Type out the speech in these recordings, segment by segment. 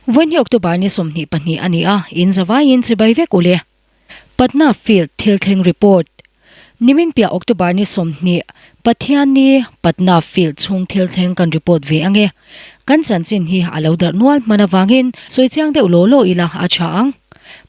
Vawiin hi October ni 22 a ni a, in zavaiin chibai vek ule. Patna Field thil thleng report. Nimin piah October ni 20, Pathianni Patna Field chhung thil thleng kan report ve ange. Kan chanchin hi a lo darh nual hman avangin sawi chiang deuh law law ila a tha ang.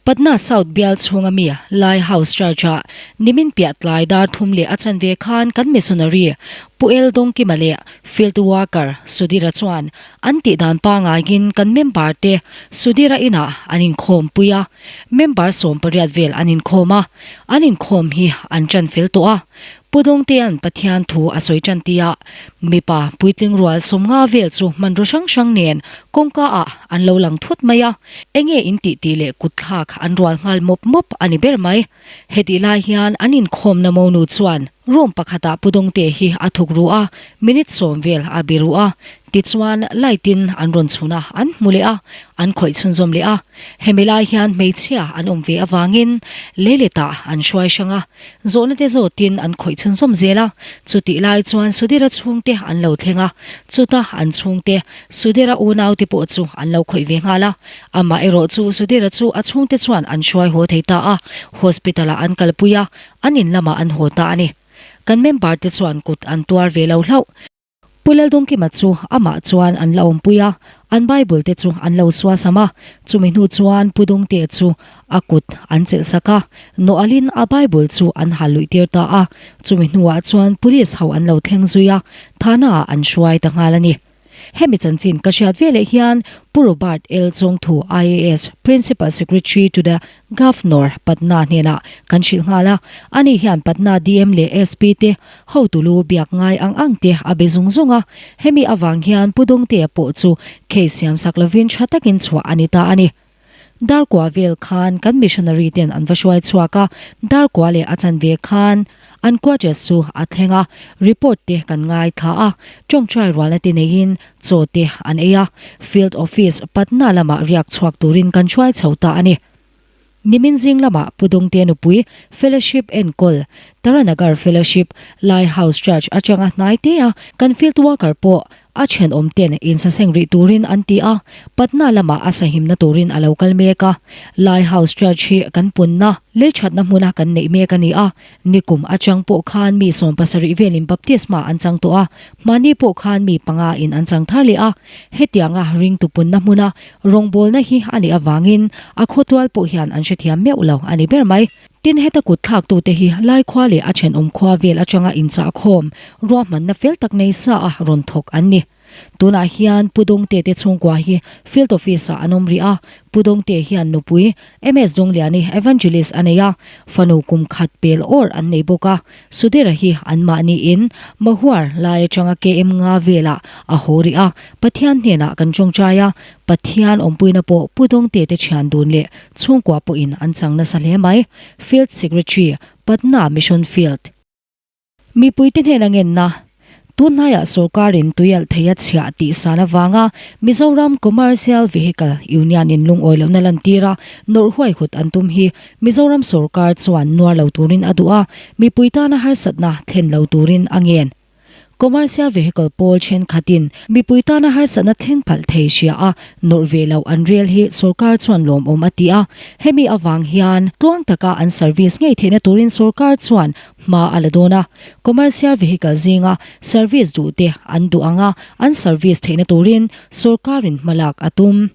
Patna South bial chhunga mi Lai House Church-ah nimin piah tlai dar thum leh a chanve khan kan missionary Pu El Dawngkima leh Field Worker Sudhira chuan an tih dan pangaiin kan member te Sudhira inah an inkhawm pui a, member 18 vel an inkhawm a, an inkhawm hi an ṭan fel tawh a. Pu Dawngtea'n Pathian thu a sawi ṭan tia mipa puitling rual 50 vel chu hmanraw hrang hrang nen kawngka ah an lo lang thut mai a, enge in tih tih leh kut thlak an rual nghal mawp mawp a ni ber mai. Hetih lai hian an inkhawmna monu chuan room pakhatah Pu Dawngtea hi a thuk ru a, minute 10 vel a bi ru a, tichuan light in an rawn chhun a, an hmu leh a, an khawih chhunzawm leh a. Hemi lai hian hmeichhia an awm ve avangin leiletah an hruai hrang a, Zawhna te zawtin an khawih chhunzawm zel a, chutih lai chuan Sudhira chhungte an lo thleng a, chuta an chhungte, Sudhira unaute pawh chu an lo khawih ve nghal a. Amah erawh chu Sudhira chu a chhungte chuan an hruai haw thei ta a, hospital ah an kalpui a, an in lamah an haw ta a ni. Kan member te chuan kut an tuar ve lo hlauh. Pu Laldawngkima chu amah chuan an la awmpui a, an Bible te chu an lo suasam a, chumi hnu chuan Pu Dawngtea chu a kut an chelh sak a, nawhalin a Bible chu an hal luih tir ta a, chumi hnuah chuan Police ho an lo thleng zui a, Thana ah an hruai ta nghal a ni. Hemi chanchin ka hriat veleh hian Pu Robert L. Chawngthu IAS, Principal Secretary to the Governor Patna hnenah kan hrilh nghal a, ani hian Patna DM leh SP te hotu lu biak ngai ang ang te a be zung zung a, hemi avang hian Pu Dawngtea pawh chu case siam sak lovin tha takin chhuah a ni ta a ni. Darkua vel khan kan missionary ten an va hruai chhuak a, Darkua leh a chanve khan an quarters chu a thleng a, report te kan ngaithla a, tawngtai rualna te neiin chaw te an ei a, Field Office, Patna lamah riak chhuak turin kan hruai chho ta a ni. Nimin zing lamah Pu Dawngte nupui Fellowship enkawl, Taranagar Fellowship, Lai House Church atanga hnai te a kan field worker pawh a thenawm ten insaseng rih turin an ti a, Patna lamah a sahimna turin a lo kal mek a. Lai House Church hi kan punna, leithatna hmuna kan neih mek a ni a, Nikum atang pawh khan mi 70 velin baptisma an chang tawh a, mahni pawh khan mi panga in an chang thar leh a. Hetianga ringtu punna hmuna rawngbawlna hi a nih avangin a khawtual pawh hian an hrethiam meuh lo a ni ber mai. Tin heta kut thlaktute hi Laikhua leh a thenawm khua vel atanga inchahkhawm ruahmanna fel tak nei sa a rawn thawk an ni. Tunah hian Pu Dawngte te chhungkua hi Field Office ah an awm rih a, Pu Dawngte hian nupui MS Dawngliani Evangelist a nei a, fanu kum khat pel awr an nei bawk a, Sudhira hi anmahni in Mahuar lai atanga KM nga velah a haw rih a, Pathian hnenah kan tawngtai a, Pathian awmpuina pawh Pu Dawngte te thian dun leh chhungkua pawhin an chang nasa hle mai. Field Secretary, Patna Mission Field. Mipuite hnena ngenna, Tunhnaiah sorkarin tuialh thei a chhiah tih san avanga Mizoram Commercial Vehicle Union-in lungawi lohna lantira nawrh huaihut an tum hi Mizoram sorkar chuan nuar lo turin a duh a, mipui tana harsatna thlen lo turin a ngen. Commercial Vehicle pawl thenkhatin mipui tana harsatna thleng phalh thei hria a, nawrh ve loh an rel hi sorkar chuan lawmawm a ti a. Hemi avang hian tluang taka an service ngei theihna turin sorkar chuan hma a la dawn a. Commercial Vehicle zinga service duhte an duh ang a, an service theihna turin sorkarin hmalak a tum.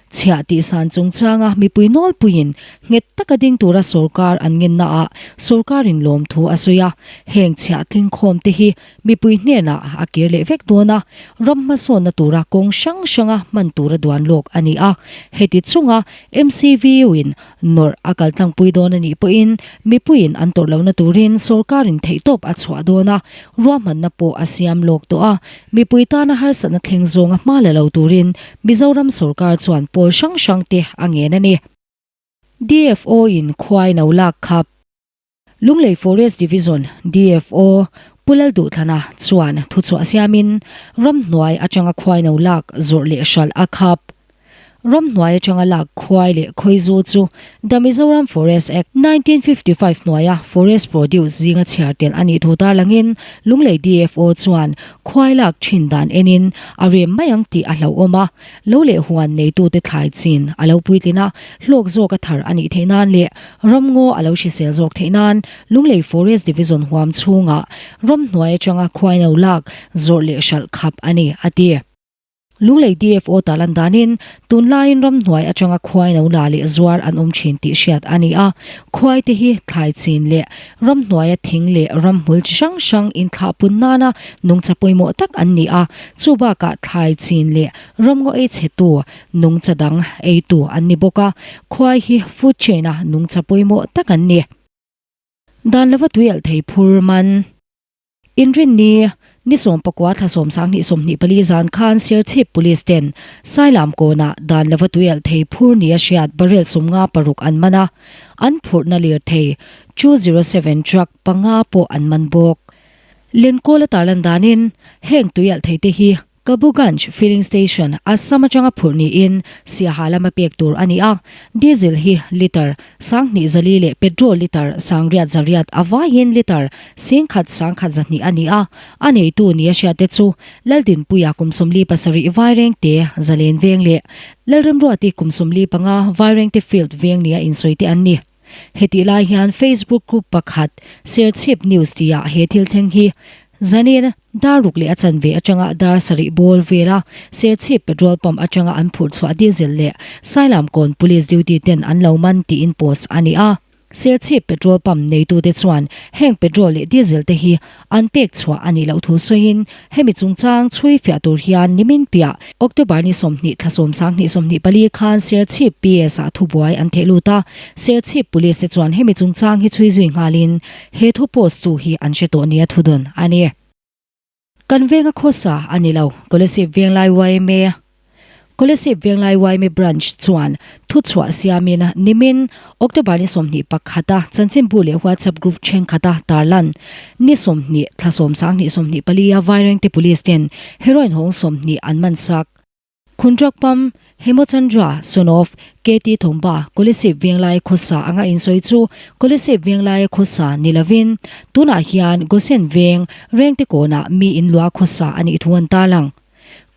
Chhiah tihsan chungchanga mipui nawlpuiin nghet taka ding tura sorkar an ngennaah sorkarin lawmthu a sawi a, heng chhiah tlingkhawm te hi mipui hnenah a kir leh vek dawn a, ram hmasawnna tura kawng hrang hranga hman tura duan lawk a ni a, heti chunga MCVU-in nawrh a kaltlangpui dawn a nih pawhin mipuiin an tawrh lohna turin sorkarin theihtawp a chhuah dawn a, ruahmanna pawh a siam lawk tawh a, mipui tana harsatna thleng zawnga hma la lo turin Mizoram sorkar chuan pawl hrang hrang te a ngen a ni. DFO-in khuai no lak khap. Lunglei Forest Division, DFO, Pu Lalduhthlana chuan thuchhuah siamin ramhnuai atanga khuai no lak zawrh leh hralh a khap. Ramhnuai atanga lak khuai leh khawizu chu The Mizoram Forest Act, 1955 hnuaia Forest Produce zinga chhiar tel a nih thu tarlangin Lunglei DFO chuan khuai lak thin dan enin a rem mai ang tih a hlauhawm a, lo leh huan neitute thlai chin a lo puitlin a, hlawk zawk a thar a nih theih nan leh ramngaw a lo hrisel zawk theih nan Lunglei Forest Division huam chhungah ramhnuai atanga khuaino lak zawrh leh hralh khap a ni, a ti. Lunglei DFO tarlan danin tunlaiin ramhnuai atanga khuaino la leh zuar an awm thin tih hriat a ni a, khuaite hi thlai chin leh ramhnuaia thing leh ramhmul chi hrang hrang inthlahpun nana nungcha pawimawh tak an ni a, chu bakah thlai chin leh ramngaw ei chhetu nungcha dang eitu an ni bawk a, khuai hi food chain-a nungcha pawimawh tak an ni. Dan lova tuialh thei phur man. Inrinni, ni 14 thla 12 24 zan khan Serchhip Police ten Sailam kawnah dan lova tuialh thei phur nia hriat barrel 56 an man a, an phurhna lirthei 207 truck panga pawh an man bawk. Lenkawl a tarlan danin heng tuialh thei te hi Kabuganj Filling Station, Assam atanga phurh niin Siaha lama pek tur a ni a, Diesel hi litre 2004 leh petrol litre 1808 a vaiin litre 10,000 1,200 a ni a, a neitu nia hriatte chu Laldinpuia kum 47 Vairengte Zalen Veng leh Lalremruati kum 45 Vairengte Field Veng nia insawite an ni. Hetih lai hian Facebook group pakhat Serchhip News tihah he thil thleng hi zanin dar ruk leh a chanve atanga dar sarih bawr vela Serchhip petrol pump atanga an phurh chhuah diesel leh Sailamkawn police duty ten an lo man tiin post a ni a. Serchhip petrol pump neitute chuan heng petrol leh diesel te hi An pek chhuah a nih loh thu sawiin hemi chungchang chhui fiah tur hian nimin piah October ni 20 thla 10 24 khan Serchhip PS ah thubuai an theh lut a, Serchhip Police te chuan hemi chungchang hi chhui zui nghalin he thu post tu hi an hre tawh nia thudawn a ni. Kan venga khawsa a ni lo, Kolasib Venglai yma. Kolasib Venglai yma Branch chuan thuchhuah siamin nimin October ni 21 a chanchinbu leh WhatsApp group thenkhat a tarlan ni 20 thla 10 24 a Vairengte Police ten heroin hawng 20 an man sak. Khunrakpam, Hemochandra, son of KT Thawmba, Kolasib Venglai khawsa anga insawi chu Kolasib Venglai khawsa ni lovin tunah hian Gosen Veng Rengte kawnah mi inluah khawsa a nih thu an tarlang.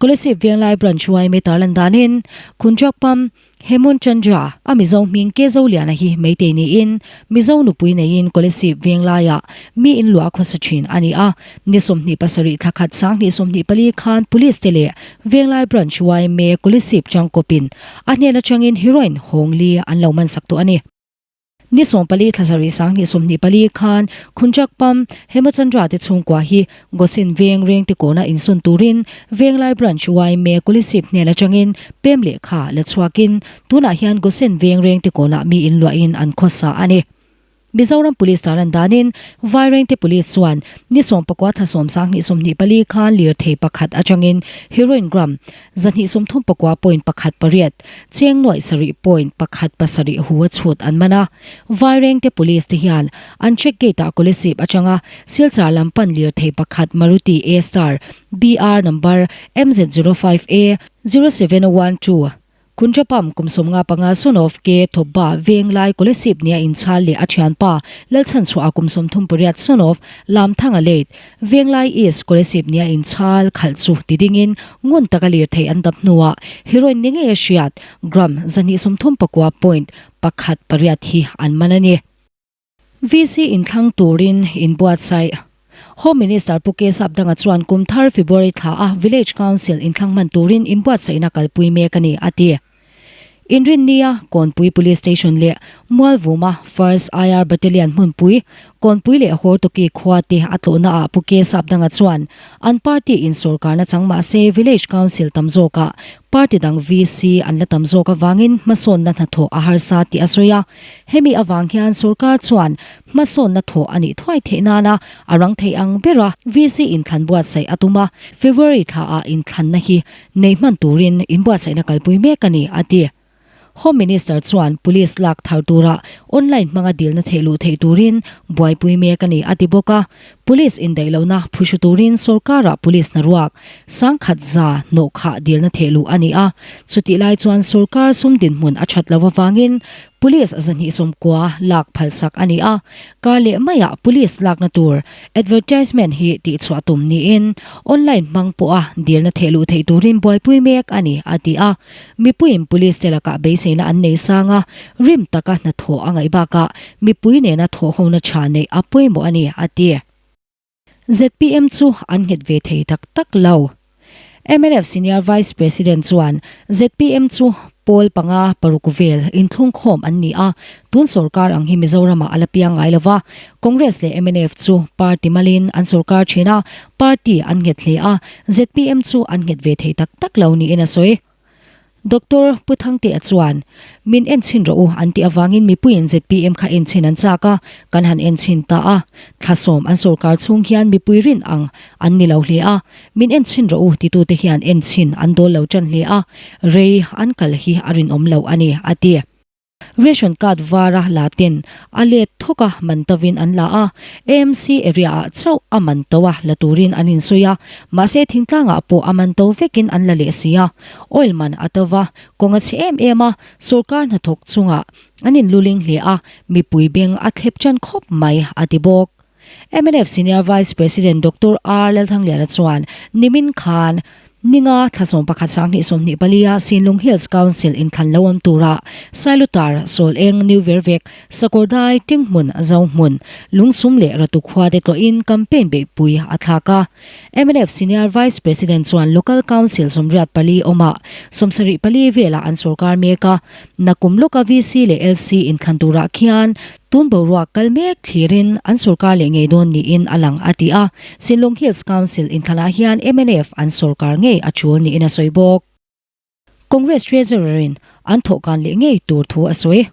Kolasib Venglai Branch yma tarlan danin Khunrakpam Hemon Chandra a Mizo hming Ke Zoliana hi Meitei niin Mizo nupui neiin Kolasib Venglaiah mi inluah khawsa thin a ni a. Ni 27 thla khat 2024 khan Police te leh Venglai Branch yma Kolasib changkawpin a hnen atangin heroin hawng li an lo mansak tawh a ni. Ni 14 thla sarih 2024 khan Khunchakpam Hemachandra te chhungkua hi Gosin Veng Rengte kawna insawn turin Venglai Branch yma Kolasib hnen atangin pem lehkha la chhuakin tunah hian Gosen Veng Rengte kawnah mi inluahin an khawsa a ni. Mizoram Police tarlan danin Vairengte Police chuan ni 14 thla 10 24 khan lirthei pakhat atangin heroin gram 239 point pakhat pariat, cheng nuaih sarih point pakhat pasarih hu a chhut an man a. Vairengte Police te hian an check gate ah Kolasib atanga Silchar lam pan lirthei pakhat Maruti A Star BR number MZ 05 A 0712 Khunchapam kum 55 son of K Thawpba Venglai Kolasib nia inchhal leh a thianpa Lalchhanchhuah kum 38 son of Lamthanga Late Venglai East Kolasib nia inchhal khalh chu ti dingin ngun taka lirthei an dap hnuah heroin ni ngei a hriat gram 239 point pakhat pariat hi an man a ni. VC inthlang turin inbuatsaih. Home Minister Pu K Sapdanga chuan kum thar February thla a Village Council inthlang hman turin inbuatsaihna kalpui mek a ni, a ti. Inrinnia Kawnpui Police Station leh Mualvuma First IR Battalion hmunpui Kawnpui leh Hortoki khua te a tlawhna ah Pu K Sapdanga chuan an party in sawrkarna chang mahse Village Council tam zawkah party dang VC an la tam zawk avangin hmasawnna hnathawh a harsa tih a sawi a. Hemi avang hian sorkar chuan hmasawnna thawh a nih thuai theih nana a rang thei ang bera VC inthlan buatsaih a tum a, February thlaah inthlanna hi nei hman turin inbuatsaihna kalpui mek a ni, a ti. Home Minister chuan Police lak thar tura online hmanga dilna theih luh theih turin buaipui mek a ni, a ti bawk a. Police indaih lohna phuhru turin sorkarah police hnaruak 10,100 hnawhkhah dilna thehluh a ni a. Chutih lai chuan sorkar sum dinhmun a that loh avangin police 290 lak phalsak a ni a. Kar leh maiah police lakna tur advertisement hi tihchhuah tum niin online hmang pawha dilna thehluh theih turin buaipui mek a ni, a ti a. Mipuiin police te lakah beiseina an nei sang a, rim taka hnathawh a ngaih bakah mipui nena thawhhona tha neih a pawimawh a ni, a ti. Zpm chu an nghet ve thei tak tak lo. Mnf Senior Vice President chuan zpm chu pawl panga paruk vel inthlungkhawm an ni a, tun sorkar ang hi Mizoramah a la piang ngai lo va, Congress leh mnf chu party malin an sorkar thin a, party an nghet hle a, zpm chu an nghet ve thei tak tak lo niin a sawi. Doctor Pu Thangtea chuan, Min enchhin rawh u an tih avangin mipuiin zpm kha enchhin an chak a, kan han enchhin ta a. Thla sawm an sorkar chhung hian mipui rin ang an ni lo hle a, min enchhin rawh u titute hian enchhin an dawl lo tan hle a, rei an kal hi a rinawm lo a ni, a ti. Ration card vara la ten a let thawk a man tovin an la a, AMC area ah chauh a man to a la turin an insawi a, mahse thingtlangah pawh a man to vekin an la leh si a, oil man a to va, kawng a chhe em em a, sorkar hnathawk chungah an inluling hle a, mipui beng a thlep tan khawp mai a ti bawk. Mnf Senior Vice President Doctor R Lalthangliana chuan nimin khan Ninga thla 11 2024 a Sinlung Hills Council inthlan lo awm tura Sailutar, Sawleng, New Vervek, Sakawrdai, Tinghmun, Zohmun, Lungsum leh Ratu khua te tlawhin campaign beihpui a thlak a. Mnf Senior Vice President chuan Local Council 84 awmah 74 velah an sorkar mek a, nakum lawka VC leh LC inthlan turah khian Tun boruak kal mek thlirin an sorkar leh ngei dawn niin a lang a ti a, Sinlung Hills Council inthlanah hian mnf an sorkar ngei a tul niin a sawi bawk. Congress Treasurer-in an thawhkan leh ngei tur thu a sawi.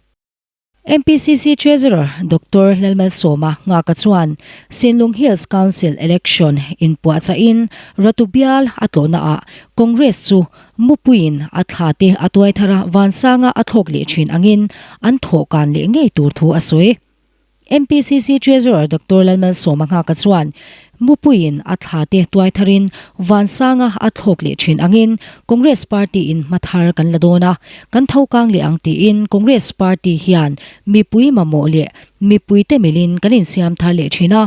MPCC Treasurer Doctor Lalmalsawma Nghaka chuan Sinlung Hills Council election inpuahchahin Ratu bial a tlawhnaah Congress chu Mupuiin a thla te a tuai thar a, vansanga a thlawk leh thin angin an thawhkan leh ngei tur thu a sawi. MPCC Treasurer Doctor Lalmalsawma Nghaka chuan Mupuiin a thla te tuai tharin vansanga a thlawk leh thin angin Congress Party in hma thar kan la dawn a, kan thokang leh ang tiin Congress Party hian mipui mamawh leh mipuite milin kan insiam thar leh thin a,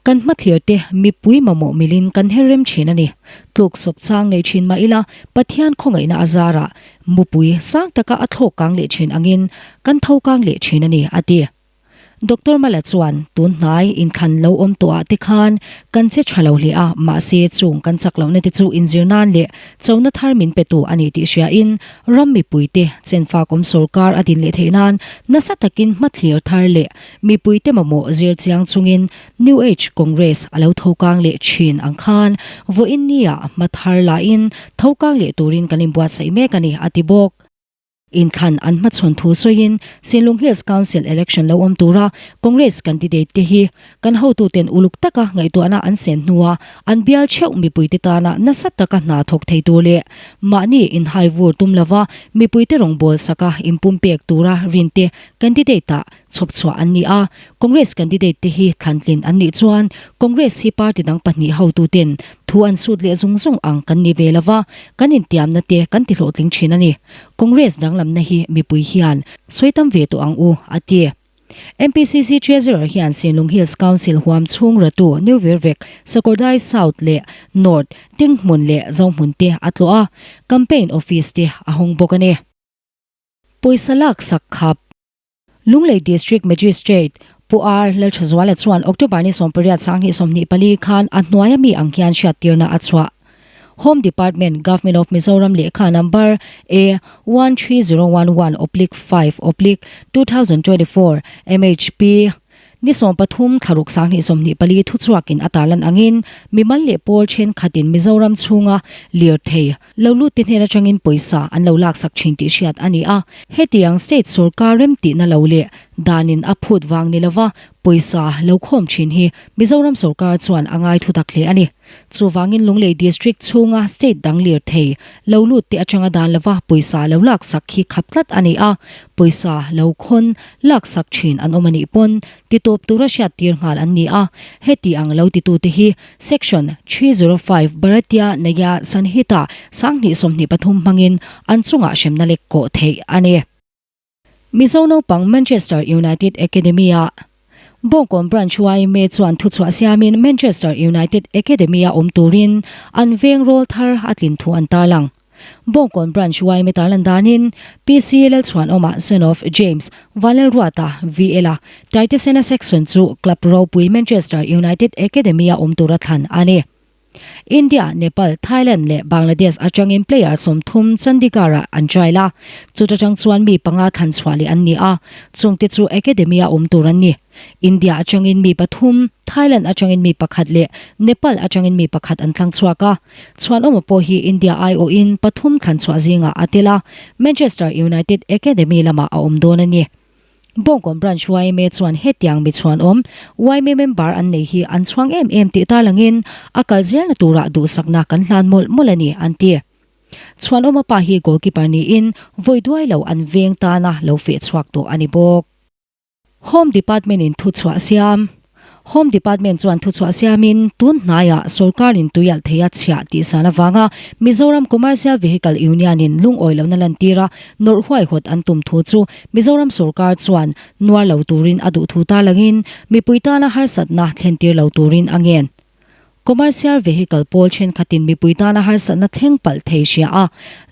Kan hmathlir te mipui mamawh milin kan her rem thin a ni. Tluk sawp chang nei thin mah ila Pathian khawngaihna a zarah mupui sang taka a thlawk kang leh thin angin kan tho kang leh thin a ni, a ti. Doctor Mala chuan tun hnai inthlan lo awm tawh ah te khan kan che tha lo hle a, mahse chung kan chak lohna te chu inzir nan leh chona thar min pe tu a ni tih hria in ram mipui te chenfak awm sorkar a din leh theih nan nasa takin hmathlir thar leh Mipuite mamawh zir chiang chungin New Age Congress a lo thokang leh thin ang khan vawiin nia hma thar lahin thokang leh turin kan inbuatsaih mek a ni, a ti bawk. Inthlan an hmachhawn thu sawiin Sinlung Hills Council election lo awm tura Congress candidate te hi kan hotuten uluk taka ngaihtuahna an sen hnua an bial theuh mipuite tana nasa taka hna thawk thei tur leh mahni inhai vur tum lova mipuite rawngbawl saka inpumpek tura rinte candidate-ah chhawp chhuah an ni a, Congress candidate te hi thlantlin an nih chuan Congress hi party dang pahnih hotuten thu an sut leh zung zung ang kan ni ve lova, kan intiamna te kan ti hlawhtling thin a ni. Congress danglamna hi mipui hian sawi tam ve tawh ang u, a ti. MPCC Treasurer hian Sinlung Hills Council huam chhung ratu New Virvek, Sakawrdai South leh North, Tinghmun leh Zohmun te a tlawh a, campaign office te a hawng bawk a ni. Pawisa laksak khap. Lunglei District Magistrate Pu R Lalthazuala chuan October ni 18 2024 khan a hnuaia mi ang hian hriattirna a chhuah. Home Department, Government of Mizoram lehkha number A 13011/5/2024 MHP Ni 13 thlaruk 2024 thuchhuakin a tarlan angin mimal leh pawl thenkhatin Mizoram chhunga lirthei lo lut te hnen atangin pawisa an lo laksak thin tih hriat a ni a. Hetiang state sorkar remtihna lo leh Danin a phut vang ni lova pawisa lo khawm thin hi Mizoram sorkar chuan a ngai thutak hle a ni. Chuvangin Lunglei District chhunga state dang lirthei lo lut te atanga dan lova pawisa lo laksak hi khap tlat a ni a, pawisa lo khawn laksak thin an awm a nih pawn titawp tura hriattir nghal an ni a, heti ang lo titute hi Section 305 Bharatiya Nyaya Sanhita 2023 hmangin an chungah hremna lek kawh theih a ni. Mizo naupang Manchester United Academy-ah Bawngkawn Branch yma chuan thuchhuah siamin Manchester United Academy-a awm turin an veng rawl thar a tlin thu an tarlang. Bawngkawn Branch yma tarlan danin PC Lalchhuanawma son of James Vanlalruata VL-a Taitesena Section chu club ropui Manchester United Academy-a awm tura thlan a ni. India, Nepal, Thailand leh Bangladesh atangin player 30 Chandigarh-ah an trial a, chuta tang chuan mi panga thlan chhuah leh an ni a, chungte chu academy-a awm tur an ni. India atangin mi pathum, Thailand atangin mi pakhat leh Nepal atangin mi pakhat an thlang chhuak a. Chhuanawma pawh hi India aiawhin pathum thlan chhuah zingah a tel a, Manchester United Academy lamah a awm dawn a ni. Bawngkawn Branch yma chuan hetiang mi chhuanawm yma member an nei hi an chhuang em em tih tarlangin a kal zelna turah duhsakna kan hlan mawlh mawlh a ni, an ti. Chhuanawma pa hi goalkeeper niin vawi duai lo an veng tana lo feh chhuak tawh a ni bawk. Home Department in thuchhuah siam. Home Department chuan thuchhuah siamin tun hnaiah sorkarin tuialh thei a chhiah tih san avanga Mizoram Commercial Vehicle Union-in lungawi lohna lantira nawrh huaihawt an tum thu chu Mizoram sorkar chuan nuar lo turin a duh thu tarlangin mipui tana harsatna thlentir lo turin a ngen. Commercial vehicle pawl thenkhatin mipui tana harsatna thleng palh thei hria a,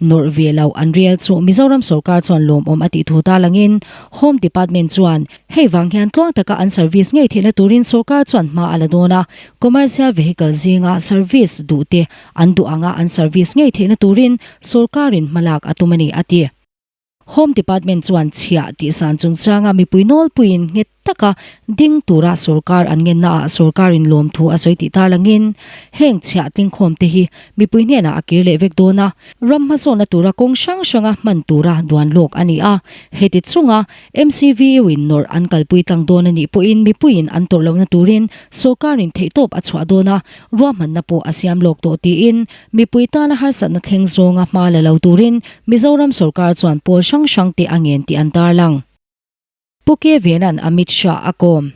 nawrh ve lo an rel chu Mizoram sorkar chuan lawmawm a tih thu tarlangin Home Department chuan hei vang hian tluang taka an service ngei theihna turin sorkar chuan hma a la dawn a, commercial vehicle zinga service duhte an duh anga an service ngei theihna turin sorkarin hmalak a tum a ni a ti. Home Department chuan chhiah tihsan chungchanga mipui nawlpuiin nghet taka ding tura sorkar an ngennaah sorkarin lawmthu a sawi tih tarlangin heng chhiah tlingkhawmte hi mipui hnenah a kir leh vek dawn a, ram hmasawnna tura kawng hrang hranga hman tura duan lawk a ni a. Heti chunga MCVU-in nawrh an kalpui tlang dawn a nih pawhin mipuiin an tawrh lohna turin sorkarin theihtawp a chhuah dawn a, ruahmanna pawh a siam lawk tawh tiin Mipui tana harsatna thleng zawnga hma la lo turin Mizoram sorkar chuan pawl hrang hrang te a ngen tih an tarlang. Pu K Venan Amit Shah a kawm.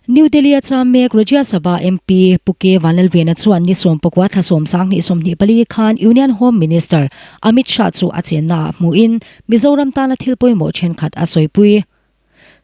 New Delhi a cham mek Rajya Sabha MP Pu K Vanlalvena chuan ni 19 thla 10 24 khan Union Home Minister Amit Shah chu a chenna ah hmuhin Mizoram tana thil pawimawh thenkhat a sawipui.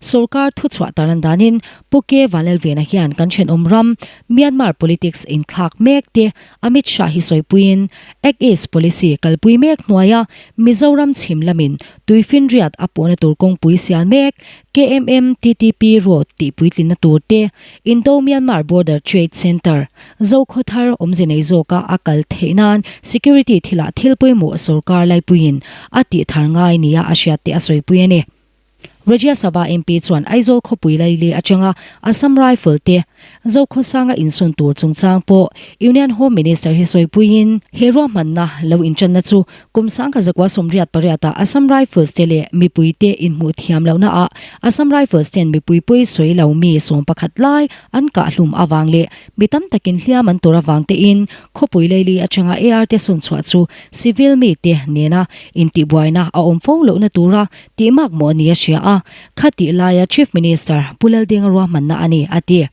Sorkar thuchhuah tarlan danin Pu K Vanlalvena hian kan thenawm ram Myanmar politics inthlak mek te Amit Shah hi sawipuiin Act East policy kalpui mek hnuaia Mizoram chhim lamin tuifinriat a pawhna tur kawngpui sial mek KMM TTP Road tih puitlinna tur te Indo-Myanmar Border Trade Centre Zokhawthar awmze nei zawka a kal theih nan security thilah thil pawimawh sorkar laipuiin a tih thar ngai nia a hriat te a sawipui a ni. Rajya Sabha MP chuan Aizawl khawpui laili atanga Assam Rifle te Zokhawsanga insawn tur chungchang pawh Union Home Minister hi sawipuiin he ruahmanna lo intanna chu kum 1988 ah Assam Rifles te leh mipui te inhmuh thiam lohna ah Assam Rifles ten mipui pawi sawi lo mi 11 lai an kahhlum avang leh mi tam takin hliam an tur avang tein khawpui laili atanga AR te sawn chhuah chu civil mite nena intihbuaina a awm fo lohna tura Tih mak maw ni a hria a, kha tih laia Chief Minister Pu Laldenga ruahmanna a ni, a ti.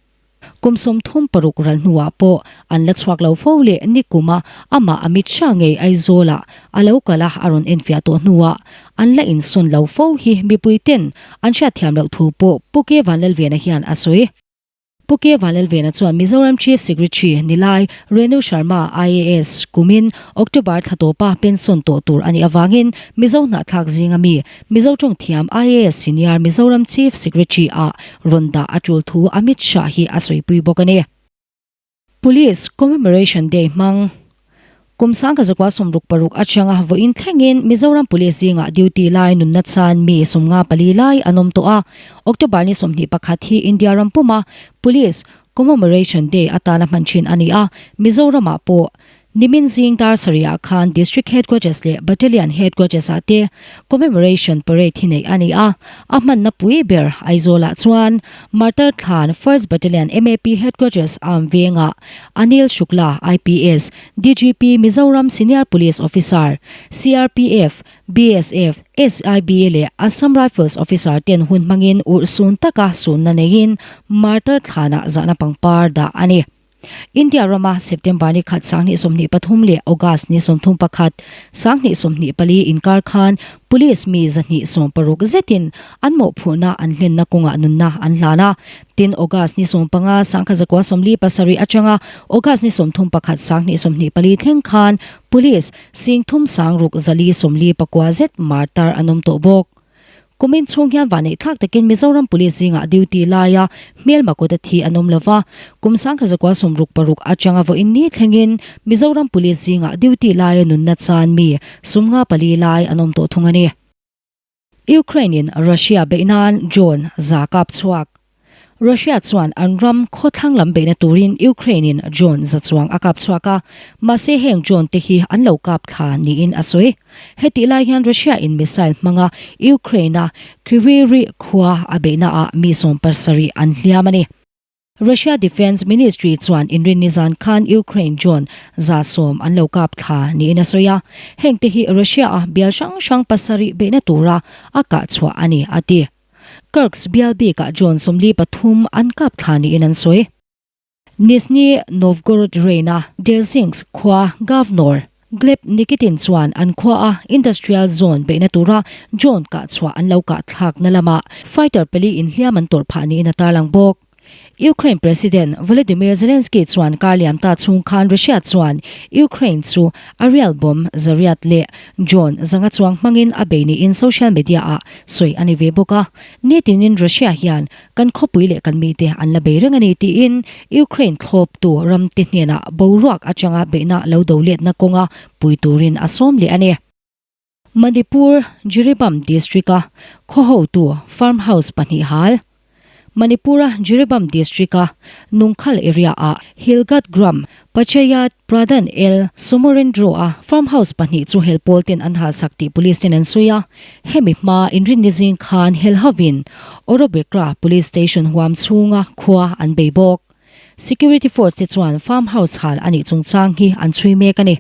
Kum 36 ral hnuah pawh an la chhuak lo fo leh nikuma amah Amit Shah ngei Aizawlah a lo kal a, a rawn enfiah tawh hnuah an la insawn lo fo hi mipui ten an hriatthiam loh thu pawh Pu K Vanlalvena hian a sawi. Pu K Vanlalvena chuan Mizoram Chief Secretary Nilai Renu Sharma IAS kumin October thla tawpa pension tawh tur a nih avangin Mizo hnahthlak zinga mi Mizo tawng thiam IAS Senior Mizoram Chief Secretary ah rawn dah a tul thu Amit Shah hi a sawipui bawk a ni. Police Commemoration Day hmang Kum 1966 atanga vawiin thlengin Mizoram Police zingah duty lai nunna chan mi 54 lai an awm tawh a. October ni 21 hi India ram puma Police Commemoration Day atana hman thin a ni a, Mizoramah pawh. Nimin zing dar sarihah khan District Headquarters leh Battalion Headquarters ah te Commemoration Parade hi neih a ni a, a hmanna pui ber Aizawlah chuan Martyr Thlan First Battalion MAP Headquarters Arm vengah Anil Shukla IPS, DGP Mizoram Senior Police Officer, CRPF, BSF, SIB leh Assam Rifles Officer ten hun hmangin urhsun taka sunna neiin Martyr Thlanah zahna pangpar dah a ni. India rama September ni khat 2023 leh August ni 31, 2024 inkar khan Police mi 260 zetin an mawhphurhna an hlenna kawngah nunna an hlan a. Tin, August ni 15, 1947 atanga August ni 31, 2024 thleng khan Police 36,449 zet martar an awm tawh bawk. Kumin chhung hian vanneih thlak takin Mizoram Police zingah duty laia hmelma kawta thi an awm lova, kum 1966 atanga vawiin ni thlengin Mizoram Police zingah duty laia nunna chan mi 54 lai an awm tawh thung a ni. Ukraine-in Russia beih nan drone za kap chhuak. Russia chuan an ram khawthlang lam beihna turin Ukraine-in drone za chuang a kap chhuak a, mahse heng drone te hi an lo kap thla niin a sawi. Hetih lai hian Russia-in missile hmanga Ukraine-a Kryvyi Rih khua a beihnaah mi 70 an hliam a ni. Russia Defence Ministry chuan inrinni zan khan Ukraine drone 110 an lo kap thla niin a sawi a, heng te hi Russia-a bial hrang hrang pasarih beihna tura a kah chhuah a ni, a ti. Kursk bial bikah drone 43 an kap thla niin an sawi. Nizhny Novgorod Reina Dzerzhinsk khua Governor Gleb Nikitin chuan an khuaa industrial zone beihna tura drone kah chhuah an lo kah thlakna lamah fighter pali inhliam an tawrh phah niin a tarlang bawk. Ukraine President Volodymyr Zelensky chuan kar liam ta chhung khan Russia chuan Ukraine chu aerial bomb zariat leh drone zanga chuang hmangin a bei niin social media ah sawi a ni ve bawk a. Nitinin Russia hian kan khawpui leh kan mite an la bei reng a ni tiin Ukraine thlawptu ramte hnenah boruak atanga beihna lo do letna kawnga pui turin a sawm leh a ni. Manipur, Jiribam District-a khaw hotu farm house pahnih hal. Manipur-a Jiribam District-a Nungkhal area-ah Hilgat Gram Panchayat Pradhan L. Somorendro-a farm house pahnih chu hel pawl ten an halsak tih police ten an sawi a. Hemi hma inrinni zing khan hel hovin Orobekra Police Station huam chhunga khua an bei bawk. Security force te chuan farm house hal a nih chungchang hi an chhui mek a ni.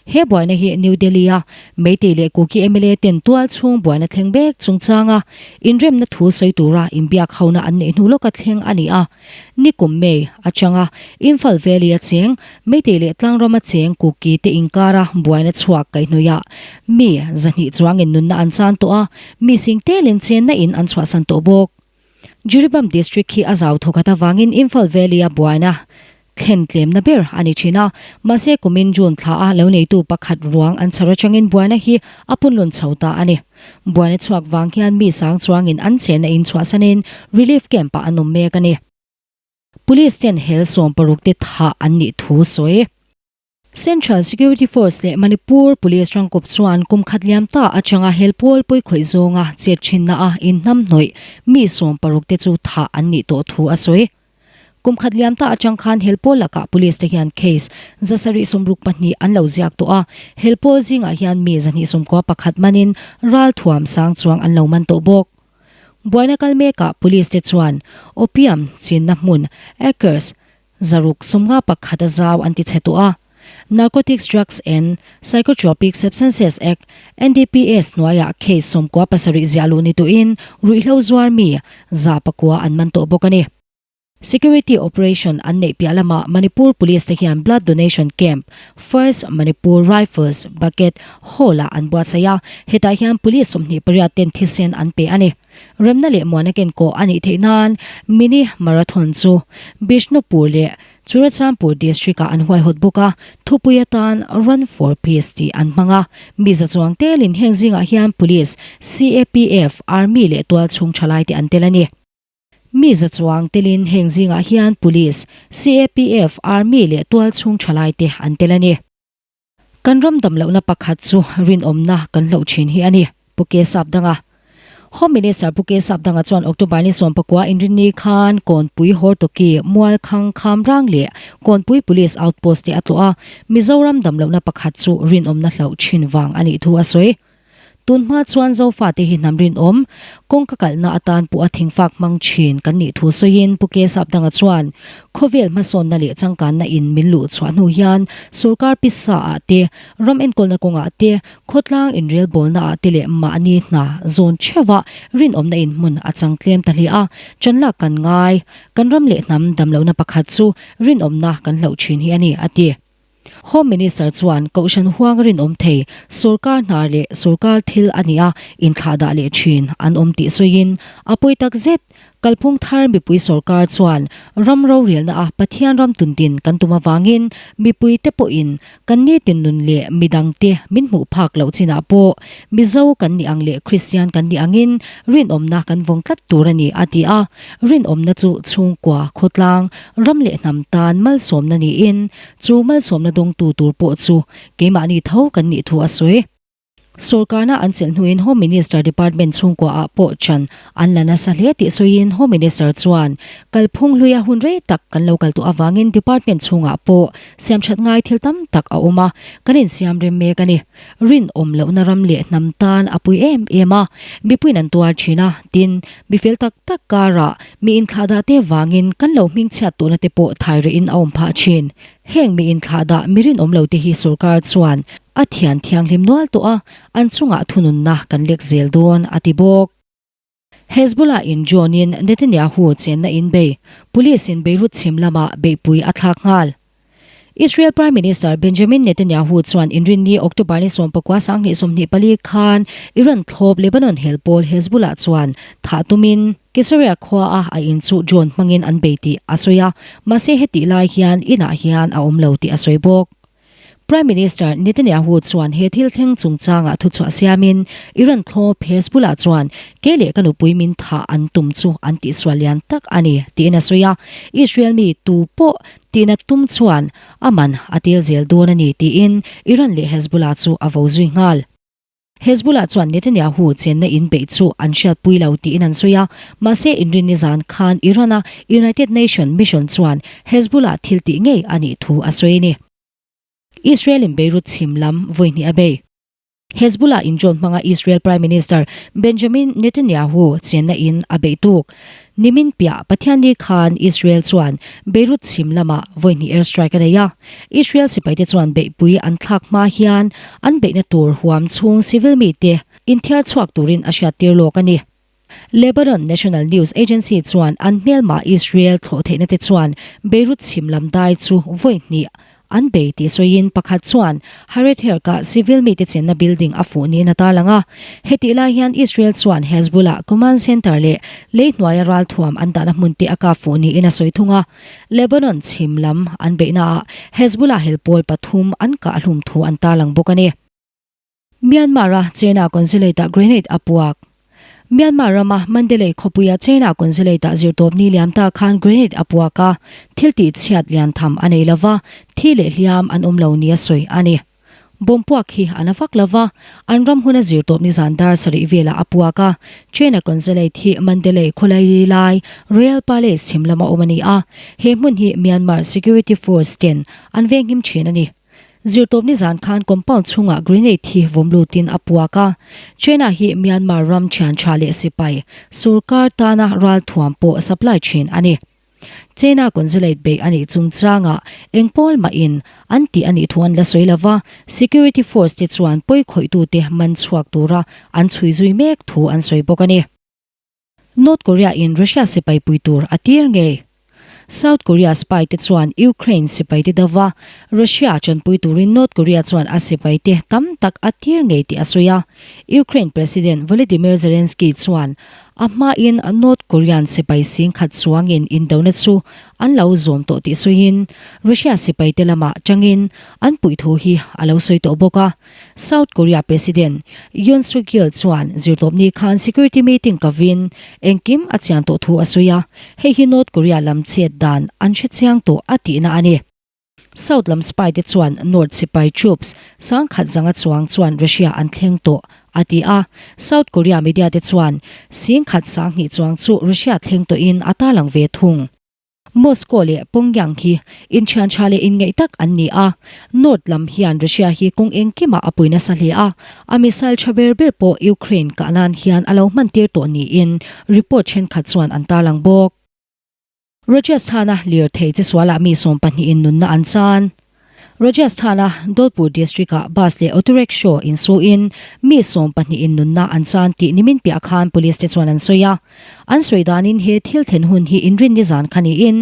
He buaina hi New Delhi-a Meitei leh Kuki mla ten tual chhung buaina thleng mek chungchanga inremna thu sawi tura inbiak hona an neih hnu lawka thleng a ni a. Nikum May atanga Imphal Valley-a cheng Meitei leh Tlangrama cheng Kuki te inkara buaina chhuak kaihhnawihah mi 200 chuangin nunna an chan tawh a, mi sing telin chenna in an chhuahsan tawh bawk. Jiribam District hi a zau thawkhat avangin Imphal Valley-a buaina thlen tlemna ber a ni thin a, mahse kumin June thla a lo neitu pakhat ruang an chhar atangin buaina hi a punlun chho ta a ni. Buaina chhuak vang hian mi sang chuangin an chenna in chhuahsanin relief camp-ah an awm mek a ni. Police ten hel 60 te thah an nih thu sawi. Central Security Force leh Manipur Police rangkawp chuan kum khat liam ta atanga hel pawl pawikhawih zawnga chet thinna a inhnamhnawih mi 60 te chu thah an nih tawh thu a sawi. Kum khat liam ta atang khan hel pawl lakah Police te hian case 762 an lo ziak tawh a, hel pawl zingah hian mi 291 manin ralthuam sang chuang an lo man tawh bawk. Buaina kal mekah Police te chuan opium chinna hmun acres 651 a zau an ti chhe tawh a. Narcotics Drugs and Psychotropic Substances Act, NDPS, hnuaiah case 97 ziah luh ni tuhin ruihhlo zuar mi 900 an man tawh bawk a ni. Security operation an neih piah lamah Manipur Police te hian blood donation camp First Manipur Rifles Bucket Hall-ah an buatsaih a, hetah hian police 28 ten thisen an pe a ni. Remna leh muana kenkawh a nih theih nan Mini Marathon chu Bishnupur leh Churachandpur District-ah an huaihawt bawk a, thupui atan Run for Peace tih an hmang a. Mi za chuang telin heng zingah hian Police, CAPF, Army leh tualchhung thalaite an tel a ni. Mi za chuang telin heng zingah hian Police, CAPF, Army leh tualchhung thalaite an tel a ni. Kan ram dam lohna pakhat chu rinawmna kan hloh thin hi a ni, Pu Kesap danga. Home Minister Pu K Sapdanga chuan October ni 19 Inrinni khan Kawnpui Hortoki, Mualkhang, Khamrang leh Kawnpui Police Outpost te a tlawh a, Mizoram damlohna pakhat chu rinawmna hlauh thin vang a nih thu a sawi. Tun hma chuan Zofate hi hnam rinawm, kawngka kalhna atan pawh a thingfak hmang thin kan nih thu sawiin Pu K Sapdanga chuan khawvel hmasawnna leh changkanna in min luh chhuah hnu hian sorkar pisa ah te, ram enkawlna kawngah te, khawtlang inrelbawlna ah te leh mahni hna zawn theuhah rinawmna in hmun a chang tlem ta hle a, chanlak kan ngai. Kan ram leh hnam damlohna pakhat chu rinawmna kan hlauh thin hi a ni, a ti. Home Minister chuan Kohhran huang rinawm thei sorkar hna leh sorkar thil a nia inthlahdah leh thin an awm tih sawiin a pawi tak zet. Kalphung thar mipui sorkar chuan ram rorelna a Pathian ram tundin kan tum avangin mipui te pawhin kan nitin nun leh midangte min hmuh phak loh chinah pawh Mizo kan nih ang leh Kristian kan nih angin rinawmna kan vawng tlat tur a ni a ti a. Rinawmna chu chhungkua, khawtlang, ram leh hnam tan malsawmna niin Chu malsawmna dawngtu tur pawh chu keimahni tho kan nih thu a sawi. Sorkarna an chelh hnuin Home Minister Department chhungkuaah pawh chan an la nasa hle tih sawiin Home Minister chuan kalphung hluia hun rei tak kan lo kal tawh avangin Department chhungah pawh siamthat ngai thil tam tak a awm a, kan insiam rem mek a ni. Rinawm lohna ram leh hnam tan a pui em em a, mipuiin an tuar thin a, tin, Mi fel tak tak karah mi inthlahdah te vangin kan lo hmingchhiat tawhna te pawh thai rehin a awm phah thin. Heng mi inthlahdah mi rinawm lo te hi sorkar chuan a thian thianghlim nual tawh a, an chungah thununna kan lek zel dawn, a ti bawk. Hezbollah in drone in Netanyahu chenna in bei, Police in Beirut chhim lamah beihpui a thlak nghal. Israel Prime Minister Benjamin Netanyahu chuan Inrinni October ni 19 2024 khan Iran thlawp Lebanon hel pawl Hezbollah chuan thah tumin Caesarea khuaa a in chu drone hmangin an bei tih a sawi a, mahse hetih lai hian inah hian a awm lo tih a sawi bawk. Prime Minister Netanyahu chuan he thil thleng chungchangah thuchhuah siamin Iran thlawp Hezbollah chuan kei leh ka nupui min thah an tum chu an tihsual lian tak a ni tiin a sawi a, Israel mi tu pawh Tihna tum chuan a man a tel zel dawn a ni tiin Iran leh Hezbollah chu a vo zui nghal. Hezbollah chuan Netanyahu chenna in beih chu an hriatpui lo tiin an sawi a, mahse inrinni zan khan Iran-a United Nation mission chuan Hezbollah thil tih ngei a nih thu a sawi a ni. Israel-in Beirut chhim lam vawi hnih a bei. Hezbollah in drone hmanga Israel Prime Minister Benjamin Netanyahu chenna in a beih tuk. Nimin piah Pathianni khan Israel chuan Beirut chhim lamah vawi hnih air strike a nei a. Israel sipaite chuan beihpui an thlak hma hian an beihna tur huam chhung civil mite inthiar chhuak turin a hriattir lawk a ni. Lebanon National News Agency chuan an hmelma Israel thlawh theihna te chuan Beirut chhim lam dai chu vawi hnih an bei tih sawiin pakhat chuan Haret Herk-a civil mite chenna building a fuh niin a tarlang a. Hetih lai hian Israel chuan Hezbollah command center leh lei hnuaia ralthuam an dahna hmun te a kap fuh niin a sawi thung a. Lebanon chhim lam an beihnaah Hezbollah helpawl pathum an kah hlum thu an tarlang bawk a ni. Myanmar-a China Consulate-ah grenade a puak. Myanmar rama Mandalay khawpuia China Consulate-ah zirtawpni liam ta khan grenade a puak a, thil tih chhiat lian tham a nei lova, thi leh hliam an awm lo nia sawi a ni. Bomb puak hi a na vak lova, an ram huna zirtawpni zan dar sarih velah a puak a. China Consulate hi Mandalay khawlaili lai Royal Palace chhim lama awm a ni a, he hmun hi Myanmar Security Force ten an venghim thin a ni. Zirtawpni zan khan compound chhungah grenade hi vawm lutin a puak a. China hi Myanmar ram thian tha leh sipai sorkar tana ralthuam pawh supply thin a ni. China consulate beih a nih chungchangah eng pawl mahin an tih a nih thu an la sawi lova, security force te chuan pawikhawih-tute man chhuak tura an chhui zui mek thu an sawi bawk a ni. North Korea in Russia sipai pui tur a tir ngei. South Korea spy te chuan Ukraine sipai te dova Russia chanpui turin North Korea chuan a sipai te tam tak a tir ngei tih a sawi a. Ukraine President Volodymyr Zelensky chuan a hmain North Korean sipai sing khat chuangin indona chu an lo zawm tawh tih sawiin Russia sipai te lamah tangin an puih thu hi a lo sawi tawh bawk a. South Korea President Yoon Suk Yeol chuan zirtawpni khan security meeting kovin engkim a chian tawh thu a sawi a, hei hi North Korea lam chet dan an hre chiang tawh a tihna a ni. South lam spy te chuan North sipai troops sangkhat zanga chuang chuan Russia an thleng tawh. a ti a. South Korea media te chuan 10,000 20 chuang chu Russia thleng tawhin a tarlang ve thung. Moscow leh Pyongyang hi inthian tha leh inngeih tak an ni a, North lam hian Russia hi kawng engkimah a pui nasa hle a, a missile tha ber ber pawh Ukraine kah nan hian a lo hmantir tawh niin report thenkhat chuan an tarlang bawk. Rajasthan-a lirthei chesualah mi sawmpahnihin nunna an chan. Rajasthan-a Dholpur district-ah bus leh auto rickshaw insuin mi 12 in nunna an chan tih nimin piah khan police te chuan an sawi a. An sawi danin he thil thlen hun hi inrinni zan kha niin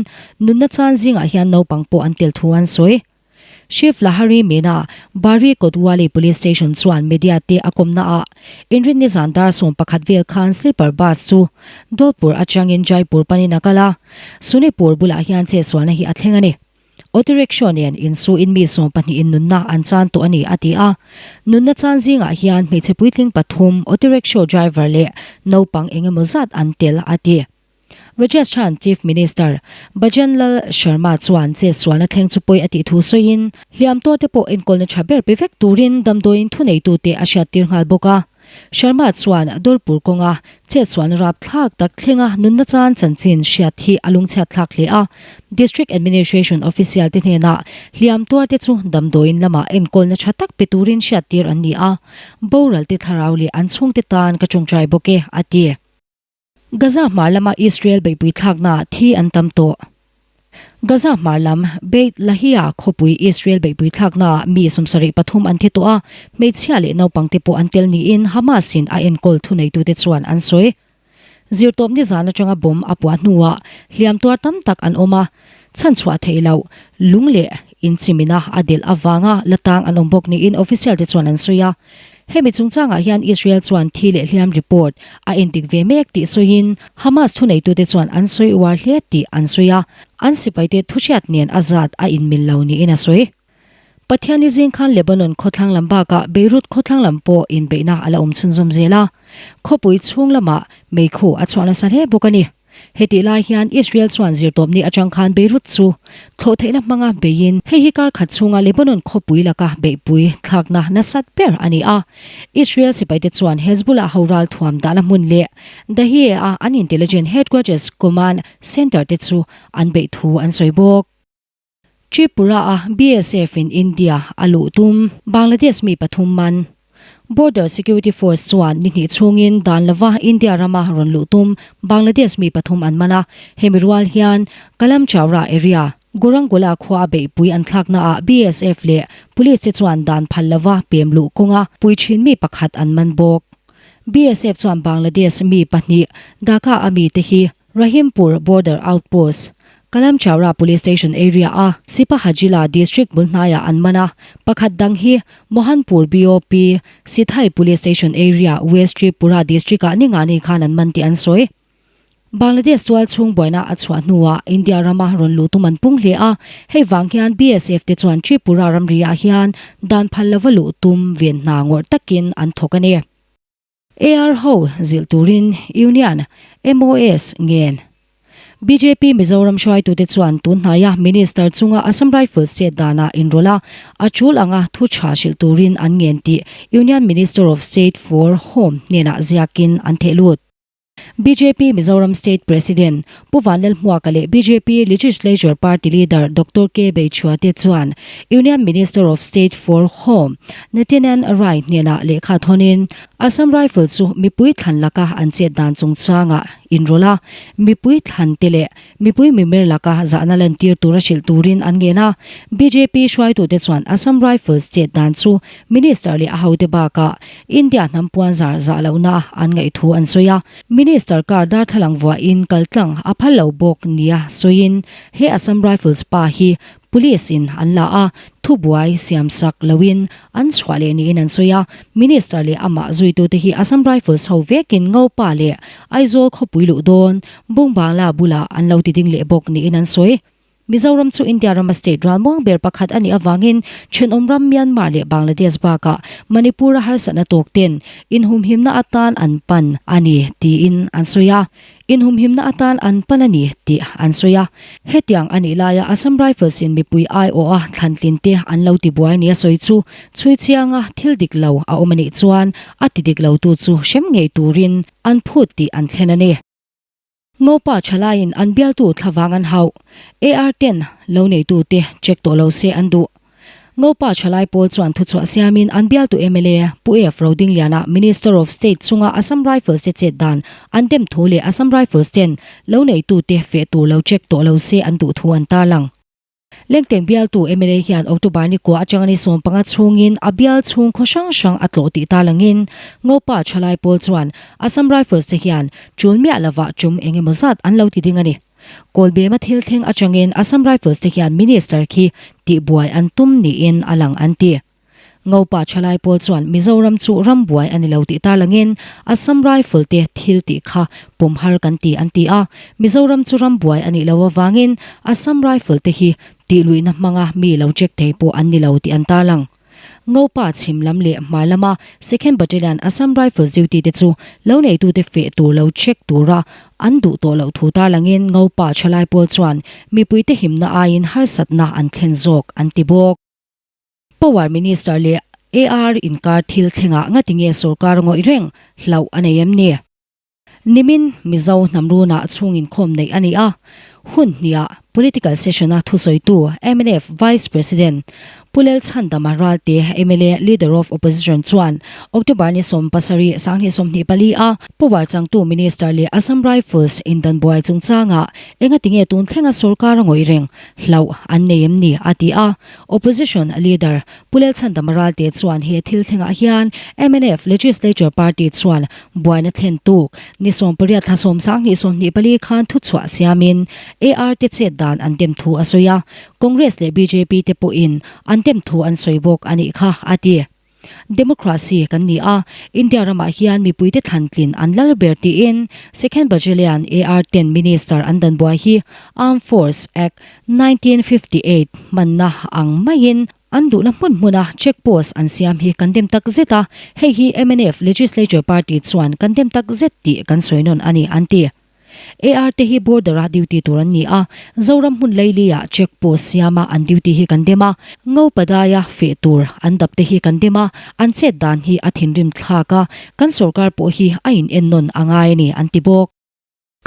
nunna chan zingah hian naupang pawh an tel thu an sawi. Shiv Lahari Meena, Bari Kotwali Police Station chuan media te a kawmna ah inrinni zan dar 11 vel khan sleeper bus chu Dholpur atangin Jaipur panin a kal a, Sunipur bulah hian chetsualna hi a thleng a ni. Auto rickshaw nen insuin mi 12 in nunna an chan tawh a ni, a ti a. Nunna chan zingah hian hmeichhe puitling pathum, auto rickshaw driver leh naupang eng emaw zat an tel, a ti. Rajasthan Chief Minister Bhajan Lal Sharma chuan chetsualna thleng chu pawi a tih thu sawiin, hliam tuarte pawh enkawlna tha ber pe vek turin damdawiin thuneitute a hriattir nghal bawk a. Sharma chuan Dholpur kawnga chetsualna rapthlak tak thlenga nunna chan chanchin hriat hi a lungchhiat thlak hle a. District Administration official te hnenah hliam tuarte chu damdawiin lamah enkawlna tha tak pe turin hriattir an ni a, boral te thlarau leh an chhungte tan ka tawngtai bawk e, a ti. Gaza hmar lama Israel beihpui thlaknaah thi an tam tawh. Gaza hmar lam Beit Lahia khawpui Israel beihpui thlaknaah mi 73 an thi tawh a, hmeichhia leh naupangte pawh an tel niin Hamas-in a enkawl thuneitute chuan an sawi. Zirtawp nizan atanga bomb a puah hnuah hliam tuar tam tak an awm a, chhanchhuah theih loh lung leh inchimina a delh avanga la tang an awm bawk niin official-te chuan an sawi a. Hemi chungchangah hian Israel chuan thi leh hliam report a endik ve mek tih sawiin Hamas thuneitute chuan an sawi uar hle tih an sawi a, an sipaite thuhriat nen a zat a inmil lo niin a sawi. Pathianni zing khan Lebanon khawthlang lam bakah Beirut khawthlang lam pawh inbeihna a la awm chhunzawm zel a, khawpui chhung lamah meikhu a chhuah nasa hle bawk a ni. Hetih lai hian Israel chuan zirtawpni atang khan Beirut chu thlawh theihna hmanga beiin hei hi kar khat chhunga Lebanon khawpui laka beihpui thlakna nasat ber a ni a. Israel sipaite chuan Hezbollah ho ral thuam dahna hmun leh Dahieh-a an intelligence headquarters command center te chu an beih thu an sawi bawk. Tripura-a BSF-in India a luh tum Bangladesh mi pathum man. Border Security Force chuan ni hnih chhungin dan lova India rama rawn luh tum Bangladesh mi pathum an man a, hemi rual hian Kalamchaura area, Gurangula khua a beihpui an thlaknaah BSF leh Police te chuan dan phal lova pem luh kawnga pui thin mi pakhat an man bawk. BSF chuan Bangladesh mi pahnih Dhaka-a mite hi Rahimpur Border Outpost, Kalamchaura Police Station area a Sipahajila District bul hnaiah an man a, pakhat dang hi Mohanpur BOP, Sithai Police Station area, West Tripura District ah ningani khan an man tih an sawi. Bangladesh tual chhung buaina a chhuah hnuah India rama rawn luh tum an pung hle a, hei vang hian BSF te chuan Tripura ramri ah hian dan phal lova luh tum ven hna ngawrh takin an thawk a ni. AR ho zilh turin Union, MOS, ngen. Bjp Mizoram hruaitute chuan tun hnaia Minister chunga Assam Rifles chet danah inrawlh a, a tul anga thu tha hrilh turin an ngen tih Union Minister of State for Home hnenah ziakin an theh lut. Bjp Mizoram State President Pu Vanlalhmuaka leh bjp Legislature Party Leader Doctor K Beichhua te chuan Union Minister of State for Home Nityanand Rai hnenah lehkha thawnin Assam Rifle chu mipui thlan laka an chet dan chungchangah inrawlh a, mipui thlan te leh mipui mimir laka zahna lantir tura hrilh turin an ngen a. Bjp hruaitute chuan Assam Rifles chet dan chu Minister leh a hote bakah India hnam puan zar zah lohna an ngaih thu an sawi a, Minister car darthlalang vuahin kaltlang a phal lo bawk nia sawiin he Assam Rifles pa hi Police in an la a, thubuai siam sak loin an chhuah leh niin an sawi a, Minister leh amah zuitute hi Assam Rifles ho vekin Ngopa leh Aizawl khawpui luh dawn Bungbangla bulah an lo ti ding leh bawk niin an sawi. Mizoram chu India rama state ralmuang ber pakhat a nih avangin thenawm ram Myanmar leh Bangladesh bakah Manipur-a harsatna tawk ten inhumhimna atan an pan a ni tiin an sawi a. Inhumhimna atan an pan a ni tih an sawi a. Hetiang a nih laia Assam Rifles in mipui aiawha thlantlin te an lo tibuai nia sawi chu chhui chianga thil dik lo a awm a nih chuan a ti dik lotu chu hrem ngei turin an phut tih an thlen a ni. Ngopa thalaiin an bialtu thlavang an hauh. AR ten lo neitute check tawh lo se an duh. Ngopa thalai pawl chuan thuchhuah siamin an bialtu mla Pu F Rodingliana Minister of State chunga Assam Rifles te chet dan an dem thu leh Assam Rifles ten lo neitute feh tur lo check tawh lo se an duh thu an tarlang. Lengteng bialtu mla hian October ni kua atanga ni 15 chhungin a bial chhung khaw hrang hrang a tlawh tih tarlangin Ngopa thalai pawl chuan Assam Rifles te hian tul miah lovah tum eng emaw zat an lo ti ding a ni. Kawlbema thil thleng atangin Assam Rifles te hian Minister khi tihbuai an tum niin a lang an ti. Ngopa thalai pawl chuan Mizoram chu ram buai a ni lo tih tarlangin Assam Rifle te thil tih kha pawm har kan ti an ti a, Mizoram chu ram buai a nih loh avangin Assam Rifle te hi tih luihna hmanga mi lo check thei pawh an ni lo tih an tarlang. Ngopa chhim lam leh hmar lama Second Battalion Assam Rifles duty te chu lo neitute feh tur lo check tura an duh tawh loh thu tarlangin Ngopa thalai pawl chuan mipuite himna aiin harsatna an thlen zawk an ti bawk. Power Minister leh AR inkar thil thlengah ngatinge sorkar ngawih reng hlauh a nei em ni? Nimin Mizo hnamrunah chhung inkhawm neih a ni a, hun hniah Political Session-a thusawitu mnf Vice President Pu Lalchhandama Ralte mla Leader of Opposition chuan October ni 17, 2024 a Power changtu Minister leh Assam Rifles indanbuai chungchangah engatinge tun thlenga sorkar a ngawih reng hlauh an nei em ni a ti a. Opposition Leader Pu Lalchhandama Ralte chuan he thil thlengah hian mnf Legislature Party chuan buaina thlen tuk ni 18 thla 10 24 khan thuchhuah siamin AR te chet dan an dem thu a sawi a, Congress leh bjp te pawhin an dem thu an sawi bawk a nih kha a ti. Democracy kan ni a, India ramah hian mipuite thlantlin an lal ber tiin Second Battalion AR ten Minister an dan buai hi Armed Force Act 1958 hmanna ang maiin an duhna hmun hmuna check post an siam hi kan dem tak zet a, hei hi mnf Legislature Party chuan kan dem tak zet tih kan sawi nawn a ni an ti. AR te hi border a duty tur an ni a, Zoram hmun laili ah check post siam a an duty hi kan dem a, Ngo Padai a feh tur an dap te hi kan dem a, an chet dan hi a thinrim thlak a, kan sorkar pawh hi a in en nawn a ngai a ni an ti bawk.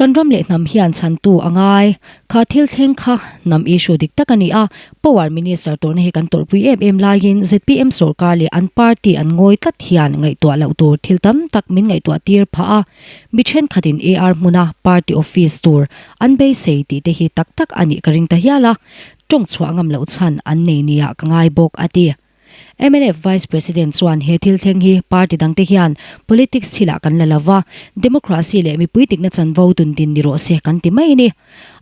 Kan ram leh hnam hian chhantu a ngai. Kha thil thleng kha hnam issue dik tak a ni a, Power Minister tawrhna hi kan tawrhpui em em laiin zpm sorkar leh an party an ngawi tlat hian ngaihtuah loh tur thil tam tak min ngaihtuah tir phah a, Mi thenkhatin AR hmuna party office tur an beisei tih te hi tak tak a nih ka ring ta hial a, tawng chhuah ngam loh chhan an nei nia ka ngai bawk, a ti. Mnf Vice President chuan he thil thleng hi party dangte hian politics thilah kan la lo va, democracy leh mipui dikna chanvo dundin ni rawh se kan ti mai a ni.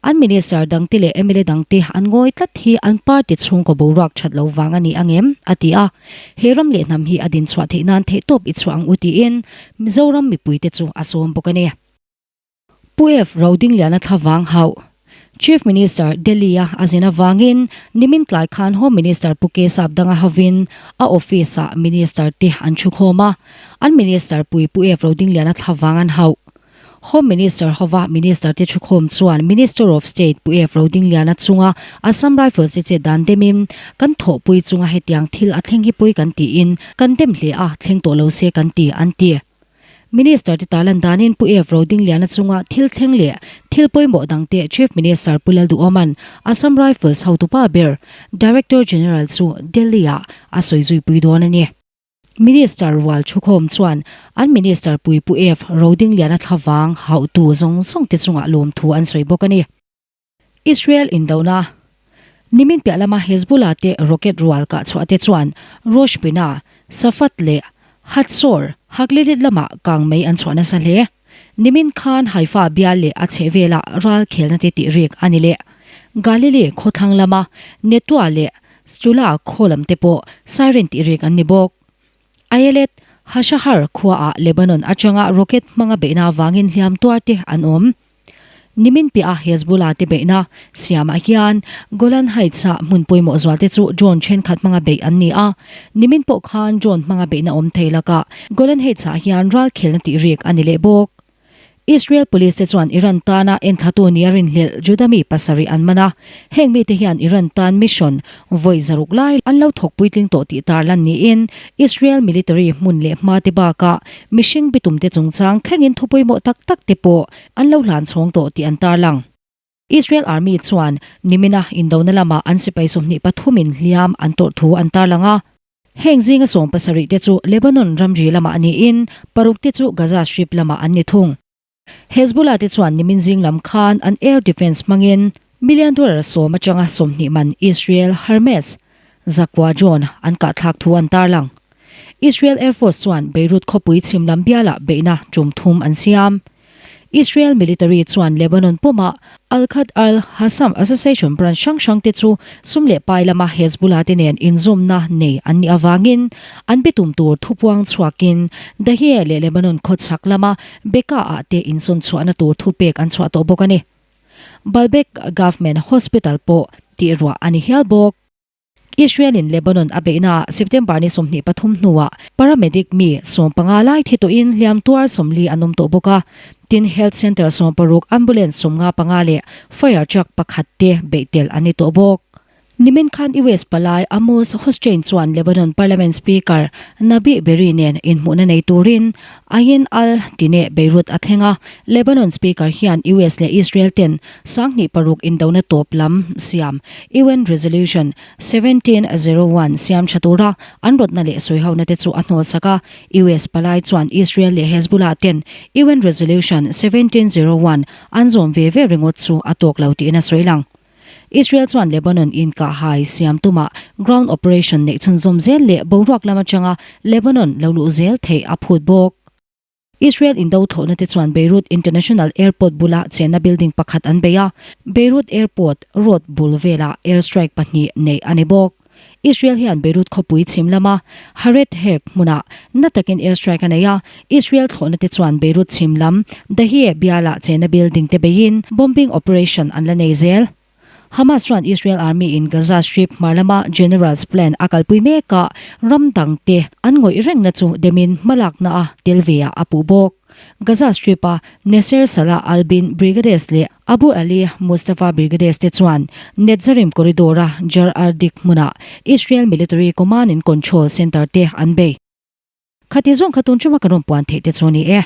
An minister dangte leh mla dangte an ngawi tlat hi an party chhungkaw boruak that lo vang a ni ang em? a ti a. He ram leh hnam hi a dinchhuah theih nan theihtawp i chhuah ang u tiin Mizoram mipuite chu a sawm bawk a ni. Pu F. Rodingliana thlavang hauh Chief Minister Delhi-a a zin avangin nimin tlai khan Home Minister Pu K. Sapdanga hovin a office-ah Minister te an thukhawm a, an Minister pui Pu F. Rodingliana thlavang an hauh. Home Minister hova Minister te thukhawm chuan Minister of State Pu F. Rodingliana chunga Assam Rifles te chet dan demin kan thawhpui chunga hetiang thil a thleng hi pawi kan tiin kan dem hle a, thleng tawh lo se kan ti, an ti. Minister te tarlan danin Pu F. Rodingliana chunga thil thleng leh thil pawimawh dangte Chief Minister Pu Lalduhoman Assam Rifles hotupa ber Director General chu Delhi-ah a sawi zuipui dawn a ni. Minister rual thukhawm chuan an Minister pui Pu F. Rodingliana thlavang hauhtu zawng zawng te chungah lawmthu an sawi bawk a ni. Israel indona Nimin piah lama Hezbollah te rocket rual kah chhuah te chuan Rosh Pina, Safat leh Hatzor, Haglilit lamah kang mei an chhuah nasa hle. Nimin khan Haifa bial leh a chhehvelah ral khelna te tih rik a ni leh. Galilee khawthlang lama Netua leh Stula khaw lam te pawh siren tih rik an ni bawk. Ayelet Hashahar khuaah Lebanon atanga rocket hmanga beihna avangin hliam tuar te an awm. Nimin piah a Hezbollah te beihna siamah hian Golan Heights-a hmun pawimawh zual te chu drone thenkhat hmanga beih an ni a. Nimin pawh khan drone hmanga beihna awm thei lakah Golan Heights-ah hian ralkhelna tih rik a ni leh bawk. Israel Police te chuan Iran tana enthlatu nia rinhlelh Juda mi pasarih an man a, heng mite hian Iran tan mission vawi zaruk lai an lo thawk puitling tawh tih tarlan niin Israel military hmun leh hma te bakah mihring bitum te chungchang thlengin thu pawimawh tak tak te pawh an lo hlan chhawng tawh tih an tarlang. Israel Army chuan nimina indona lamah an sipai 23 in hliam an tawrh thu an tarlang a. Heng zinga 70 te chu Lebanon ramri lamah niin paruk te chu Gaza Strip lamah an ni thung. Hezbollah te chuan nimin zing lam khan an air defence hmangin million dollar sawm atanga 20 man Israel Hermes zakua drone an kahthlak thu an tarlang. Israel Air Force chuan Beirut khawpui chhim lam bialah beihna tum thum an siam. Israel military chuan Lebanon pumah Al-Qad al-Hassam Association branch hrang hrang te chu sum leh pai lama Hezbollah te nen inzawmna nei an nih avangin an bitum tur thupuang chhuakin Dahieh leh Lebanon khawchhak lama Bekaa ah te insawn chhuahna tur thupek an chhuah tawh bawk a ni. Baalbek Government Hospital pawh tihruah a ni hial bawk. Israel-in Lebanon a beihnaah September ni 23 hnuah paramedic mi 15 lai thi tawhin hliam tuar 40 an awm tawh bawk a. Tin, health centre 60, ambulance 55 leh fire truck pakhat te beih tel an ni tawh bawk. Nimin khan US palai Amos Hochstein chuan Lebanon Parliament Speaker Nabih Berri nen inhmuhna nei turin Ain al Tineh Beirut a thleng a. Lebanon Speaker hian US leh Israel ten 2006 indona tawp lam siam UN Resolution 1701 siam tha tura an rawtna leh sawihona te chu a hnawlsak a. US palai chuan Israel leh Hezbollah ten UN Resolution 1701 an zawm ve ve ringawt chu a tawk lo tiin a sawi lang. Israel chuan Lebanon inkahhai siam tumah ground operation neih chhunzawm zel leh boruak lam atanga Lebanon lo luh zel theih a phut bawk. Israel indo thawhna te chuan Beirut International Airport bula chenna building pakhat an bei a, Beirut Airport road bul velah air strike pahnih neih a ni bawk. Israel hian Beirut khawpui chhim lama Haret Herb hmunah na takin air strike a nei a, Israel thlawhna te chuan Beirut chhim lam Dahieh bialah chenna building te beiin bombing operation an la nei zel. Hamas chuan Israel Army in Gaza Strip hmar lama General's Plan a kalpui mek a, ram dang te an ngawih rengna chu demin hmalakna a tel ve ah a puh bawk. Gaza Strip a Nasser Salah al-Bin Brigades leh Abu Ali Mustafa Brigades te chuan Netzarim Corridor a Jar al-Dik hmunah Israel Military Command and Control Center te an bei. Khati zawng kha tun tuma kan rawn puan theih te chu a ni e.